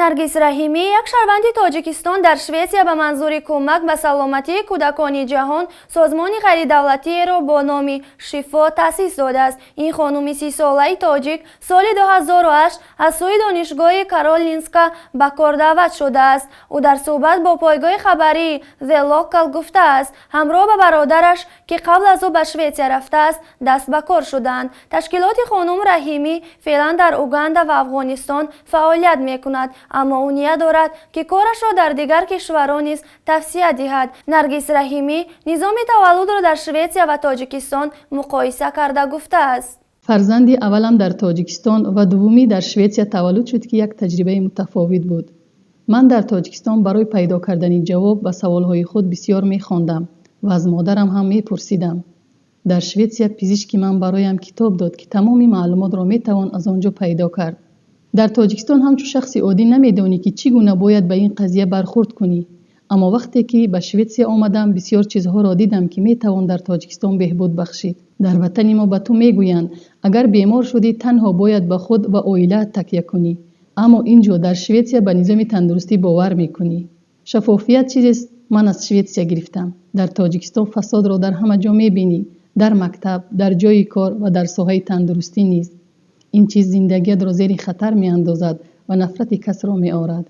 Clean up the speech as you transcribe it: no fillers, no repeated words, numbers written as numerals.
Наргиз Раҳимӣ, як шаҳрванди Тоҷикистон, дар Шветсия ба манзури кӯмак ба саломатии кӯдакони ҷаҳон созмони ғайридавлатиеро бо номи «Шифо» таъсис додааст. Ин хонуми 30-солаи тоҷик соли 2008 аз сӯи донишгоҳи Каролинска ба кор даъват шудааст. Ӯ дар суҳбат бо пойгоҳи хабарии The Local гуфтааст, ҳамроҳ ба бародараш, ки қабл аз ӯ ба Шветсия рафтааст, даст ба кор шуданд. Ташкилоти хонум Раҳимӣ феълан дар Уганда ва Афғонистон фаъолият мекунад, аммо ӯ ният дорад, ки корашро дар дигар кишварҳо низ тавсеа диҳад. Наргиз Раҳимӣ низоми таваллудро дар Шветсия ва Тоҷикистон муқоиса карда гуфтааст: Фарзанди аввалам дар Тоҷикистон ва дуввумӣ дар Шветсия таваллуд шуд, ки як таҷрибаи мутафовит буд. Ман дар Тоҷикистон барои пайдо кардани ҷавоб ба саволҳои худ бисёр мехондам ва аз модарам ҳам мепурсидам. Дар Шветсия пизишки ман бароям китоб дод, ки тамоми маълумотро метавон аз он ҷо пайдо кард. Дар Тоҷикистон ҳамчун шахси оддӣ намедонӣ, ки чӣ гуна бояд ба ин қазия бархӯрд кунӣ. Аммо вақте ки ба Шветсия омадам, бисёр чизҳоро дидам, ки метавон дар Тоҷикистон беҳбуд бахшид. Дар ватани мо ба ту мегӯянд, агар бемор шудӣ, танҳо бояд ба худ ва оилаат такя кунӣ. Аммо ин ҷо, дар Шветсия, ба низоми тандурустӣ бовар мекунӣ. Шаффофият чизест, ман аз Шветсия гирифтам. Дар Тоҷикистон фасодро дар ҳама ҷо мебинӣ: дар мактаб, дар ҷойи кор ва дар соҳаи тандурустӣ низ. Ин чиз зиндагиятро зери хатар меандозад ва нафрати касро меорад.